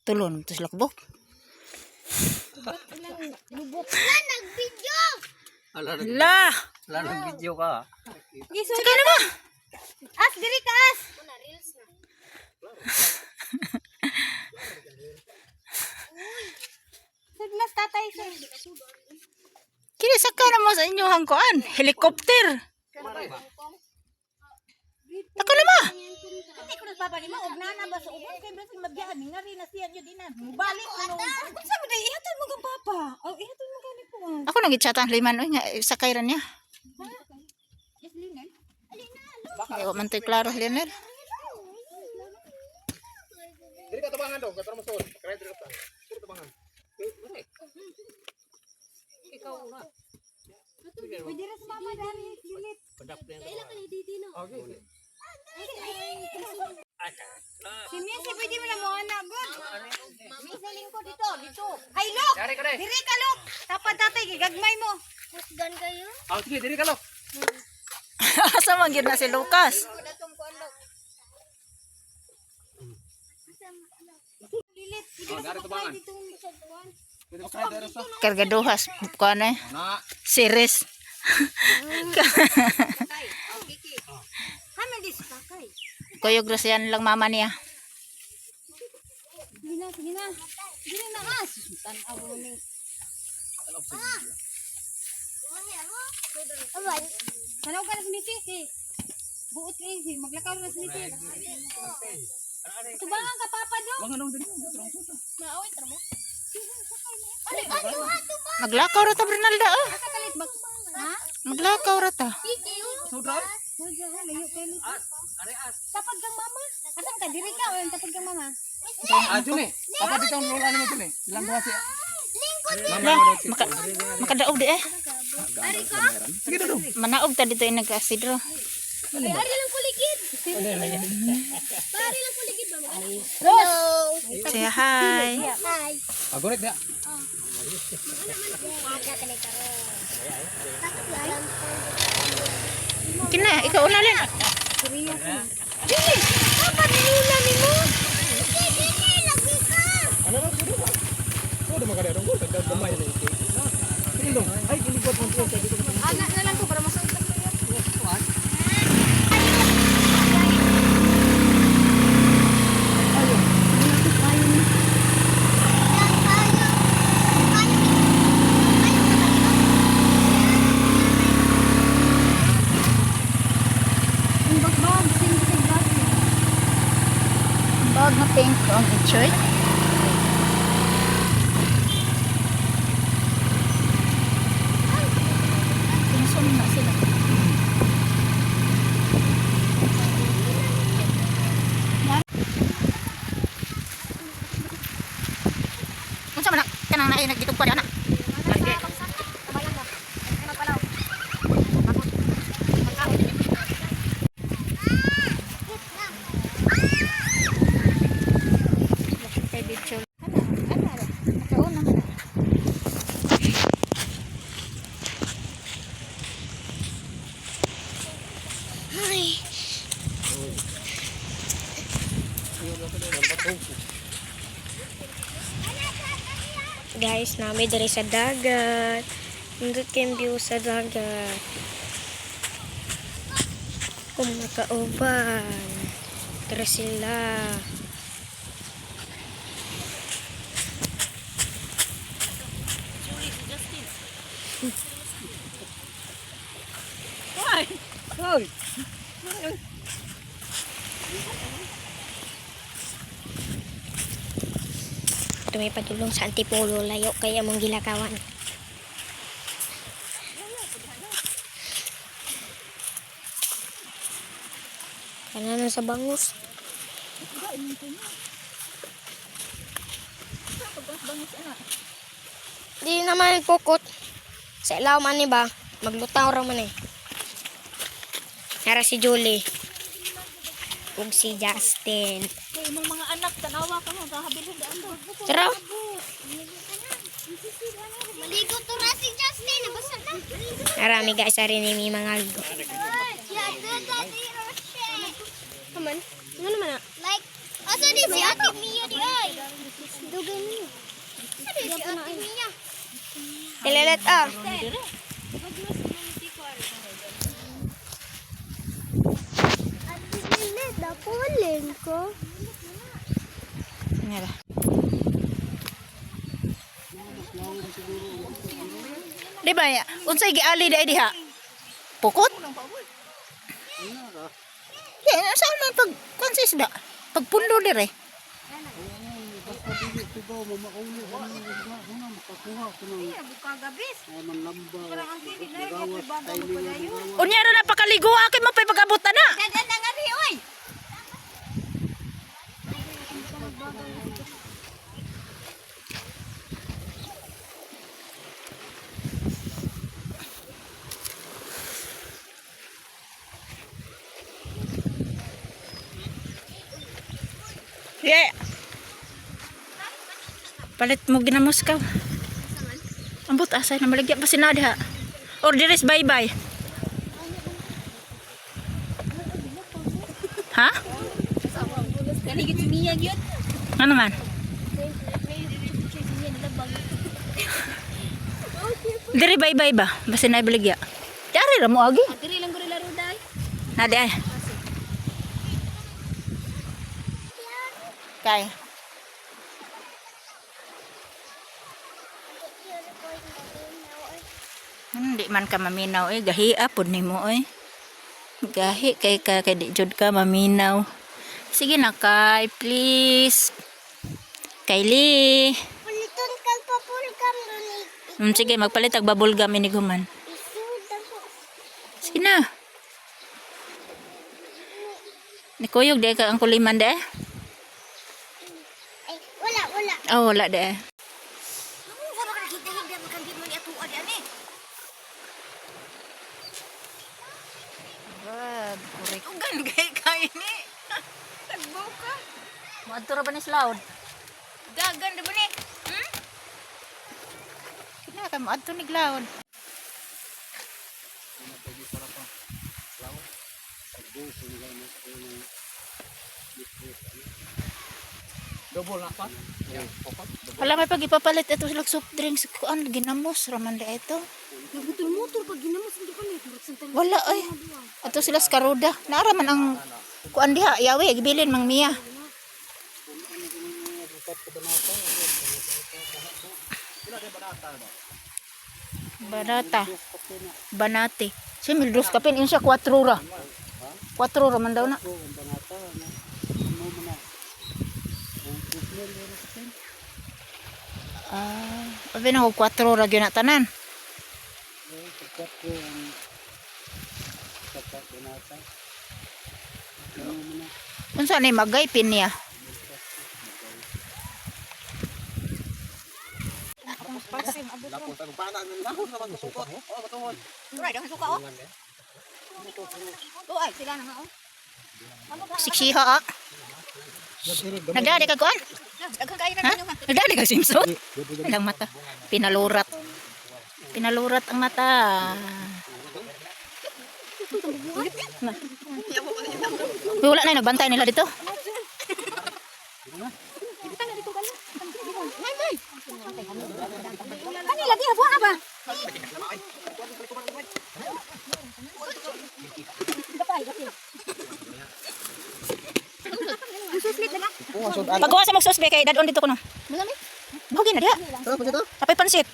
Tulon to sila kubok. Lubok. Wala nag-video. Ala La! ala nag video ka. Sakay na ba? As diri ka as. Sud mas tatay sir. Kini sakay na mo sa inyong kuan, helicopter. Ako na ba? Hindi ko nagpapa nimo og nana ba sa ubon kay bisan mabiyaan ni ngari na siya gyud ina. Mubalik ko no. Unsa man day ihatod mo kang papa? Oh, ihatod mo gani po. Ako nang gitsatan liman oy nga sakay ra niya. Ay, wa man to'y klaro Lionel. Diri ka tabangan dong, katro mo sol. Kaya diri ka. Diri tabangan. Pwede ra sa mama dari lilit. Okay. Si Missy pwede mo na mo anak god. Missy lingkod dito, dito. Hay look. Dari ka dai. Diri ka look. Tapad tatay gigagmay mo. Husgan kayo? Ah, sige, diri ka lo. Asa man gyud na si Lucas? Lilit. Oh, dari tabangan. Diri ka diri sa. Kargaduhas kuan eh. Na. Series. Haman di sakay. Kuyog ra siya lang mama niya. Sige na, sige na. Dili na as. Tan-aw mo ni. Awan. Tanaw ka na si Missy. Buot kay si maglakaw na si Missy. Tubangan ka papa do. Bangan dong diri. Maglakaw ra ta Bernalda oh. Asa kalit bag? Ha? Maglakaw ra ta. Sudra. Tapad kang mama. Asan ka? Diri ka o tapad kang mama. Ah, Juni. Papa dito ang lola nimo Juni. Silang duha siya. La, maka makadaog di eh. Sige dong. Manaog ta dito in nagkasidro. Ari lang kuligid. Pari lang kuligid ba? Hello. Say hi. Hi. Agoret dia. Kina, ikaw una lin. Dili! Papa, nilula ni mo! Dili, lagi ka! Ano ba diri ba? So do makada dong. Gamay na ito. Sige dong. Ay, giligot mo dito. Anak na lang ko para masunod ko yun. Ang bagbag, sino sa bag? Bag na pink ang itchoy. Kinsa na sila. Unsa man na kanang naay nagditugpa di ana? Kay Bichol. Ana, ana, nakauna man na. Ay. Guys, nami diri sa dagat. Nindot kayong view sa dagat. Kung nakauban. Tara sila. Ito may padulong sa Antipolo, layo kay among gilakawan. Kana na sa bangus. Di naman kukot. Sa ilaw man ni ba? Maglutaw ra man eh. Nara si Julie. Ug si Justin. Kay imong mga anak tanawa ka mo kahabilin daan do. Tara. Maligo to na si Justin. Nabasa na. Marami guys, ari ni mi mga ligo. Yeah, daddy Roche. Kaman? Ano naman na? Like, asa di si Ate Mia di ay? Ilalat ah. Ate Lynette, napulin ko. Nga ra. Di ba ya? Unsay giali di diha? Pukot? Di, saan man pag kuan sa isda? Pagpundo dire. Unya ra na pakaligo akin mo pay pag-abot na. Dadan na nga ri oy. Yeah. Palit mo ginamos ka. Ambot asay na malagyan pa sinadha. Or diris bye bye. Ha? Kani gid si Mia gyud. Ano man? Diri bye bye ba? Basta na ibaligya. Dari ra mo agi. Diri lang guri laro dai. Na di ay. Kay. Hindi man ka maminaw eh. Gahi apod nimo eh. Gahi kay ka kay di jud ka maminaw. Sige na kay, please. Kylie. Puliton kang papulkam nun. Sige, magpalit og bubble gum inig human. Isuod ako. Sige na. Nikuyog di ka ang kuliman de. Ay, wala, wala. Oh, wala de. Ano ba ka nakita hindi man kan mo ni atuad ani. Wag, correct. Ugan kay kay ni. Tagbo ka. Moadto ra ba ni Slaud? Dagan di ba ni? Hmm? Kina ka moadto ni Glaud. Double na pa. Wala may pag ipapalit ito sila soft drinks kuan ginamos ra man di ito. Motor pag ginamos, hindi ko na. Wala ay. Ato sila sa karuda. Naara man ang kuan diha yawi gibilin mang Mia. Banata. Banate. Si Mildros kapin yun siya 4 ra. 4 ra man daw na. Ah, abi na 4 ra gyud na tanan. Unsa ni magay pin niya? Turay dang suka oh. Oh ay sila na nga oh. Siksiha ah. Nagdali ka kuan? Daghan kayo na Ha? ninyo ha. Nagdali ka swimsuit? Ilang mata. Pinalurat. Pinalurat ang mata. Na. Uy, wala na yung nagbantay nila dito. Kani lagi habuan ba? Pagkuha sa magsusbe kay dadon dito ko no. Bugi na diha. Apay pansit.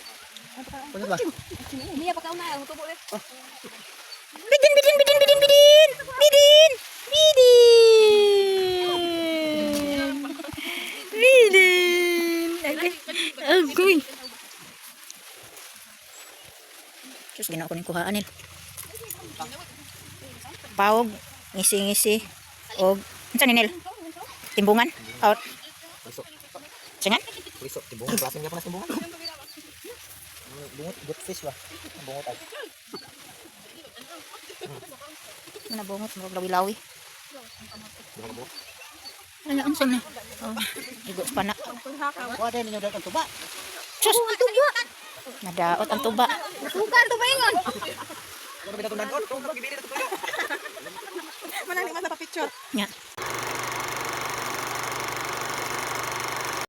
Niya pa kauna ang tubo eh. Bidin bidin bidin bidin bidin. Bidin. Bidin. Bidin. Agay. Agoy. Diyos, ginawa ko ning kuhaan nil. Pawog, ngisi-ngisi, og, unsa ni Nil? Timbungan? Out. Singan? Priso, timbungan. Klase niya pa na timbungan. Bungot, good fish ba? Bungot ay. Nabungot, murag lawi-lawi. Ano, unsa ni? Oh, igo pa na. Kuha din ninyo dahil ang tuba. Sus! Ang tuba! Nadaot ang tuba. Suka to ba ingon? Ano ba itong nandun? Ito, gibili na ito. Manang mas pa picture. Nga.